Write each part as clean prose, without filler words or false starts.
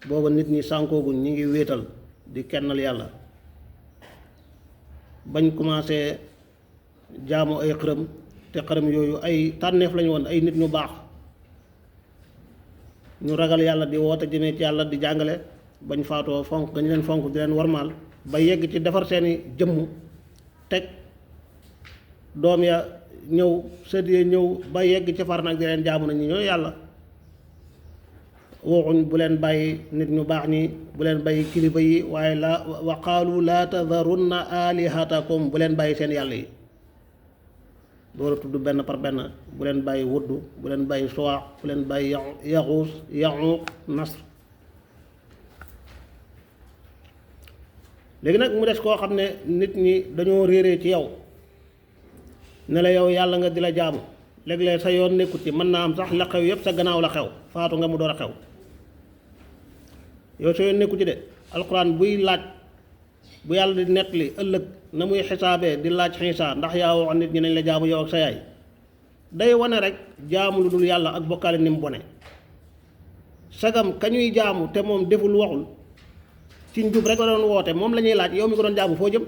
booba nit ñi sànkooguñ ñi ngi wéetal di kennal yàlla bañ commencé jaamu ay xërëm te xërëm yooyu ay tànneef lañu woon ay nit ñu baax ñu ragal yàlla di woote jëmee ci yàlla di jàngale bañ faatoo fonk dañu leen fonk di leen warmaal ba yegg ci defar seeni jëmm teg doom ya ñëw sët ya ñëw ba yegg ci far nag di leen jaamu nañ ñi ñooy yàlla waxuñ bu leen bàyyi nit ñu baax ñi bu leen bàyyi kilifa yi waaye la wa qaalu laa tadarunna alihatakum bu leen bàyyi seen yàlla yi loolu tudd benn par benn bu leen bàyyi wuddu bu leen bàyyi suwaax bu leen bàyyi yaxuus yaxuuq nasr léegi nag mu des koo xam ne nit ñi dañoo réeree ci yow ne la yow yàlla nga di la jaamu léeg-léeg sa yoon nekkut ci mën naa am sax la xew yépp sa gannaaw la xew faatu nga mu door a xew yow sa yoon nekkut ci de alxuraan buy laaj bu yàlla di nettali ëllëg na muy xisaabee di laaj xiisa ndax yaa wax nit ñi nañ la jaamu yow ak sa yaay day wane rek jaamu lu dul yàlla ak bokkaale ni mu bone sagam ka ñuy jaamu te moom deful waxul ci njub rek la doon woote moom la ñuy laaj yow mi ko doon jaamu foo jëm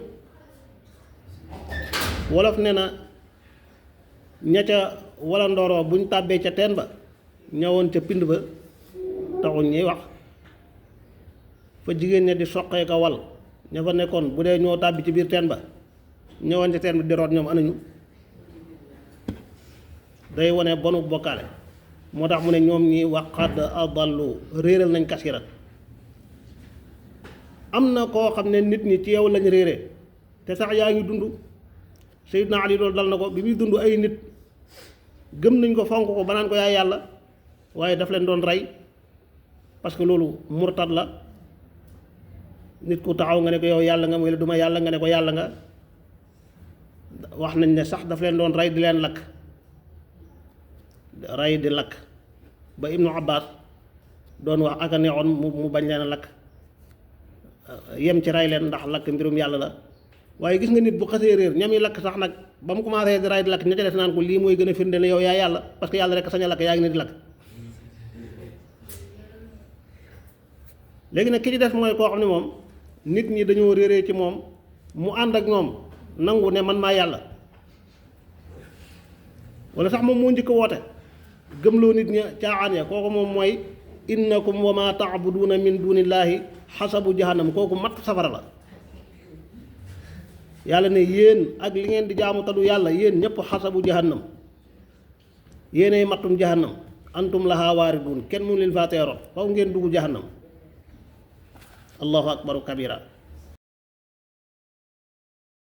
wolof ne na ña ca wala ndooroo buñ tàbbee ca teen ba ñëwoon ca pind ba taxuñ ñuy wax fa jigéen ña di soqee ka wal ña fa nekkoon bu dee ñoo tàbbi ci biir teen ba ñëwoon ca teen bi di root ñoom anañu day wane bonu bokkaale moo tax mu ne ñoom ñi waqad adallu réeral nañ kasiran am na koo xam ne nit ñi ci yow lañ réere te sax yaa ngi dund Seydina Ali loolu dal na ko bi muy dund ay nit gëm nañ ko fonk ko ba naan ko yaay yàlla waaye daf leen doon rey parce que loolu murtad la nit ku taxaw nga ne ko yow yàlla nga mooy la duma yàlla nga ne ko yàlla nga wax nañ ne sax daf leen doon rey di leen lakk rey di lakk ba Ibnu Abbas doon wax aka neexoon mu bañ leen a lakk yem ci rey leen ndax lakk mbirum yàlla la waaye gis nga nit bu xasee réer ñam yi lakk sax nag ba mu commencé di rey di lakk ña ca des naan ko lii mooy gën a firnde ne yow yaa yàlla parce que yàlla rek sañ a lakk yaa ngi ne di lakk léegi nag ki ci des mooy koo xam ne moom nit ñi dañoo réeree ci moom mu ànd ak ñoom nangu ne man maa yàlla wala sax moom moo njëkk woote gëmloo nit ña caaxaan ya kooku moom mooy innakum wa ma taabuduuna min dunillahi xasabu jahannam kooku matt safara la yàlla ne yéen ak li ngeen di jaamu tadu yàlla yéen ñëpp xasabu jahannam yéenay mattum jahannam antum laha waaridun kenn mu leen faa teeroon faw ngeen dugg jahannam allahu akbaru kabira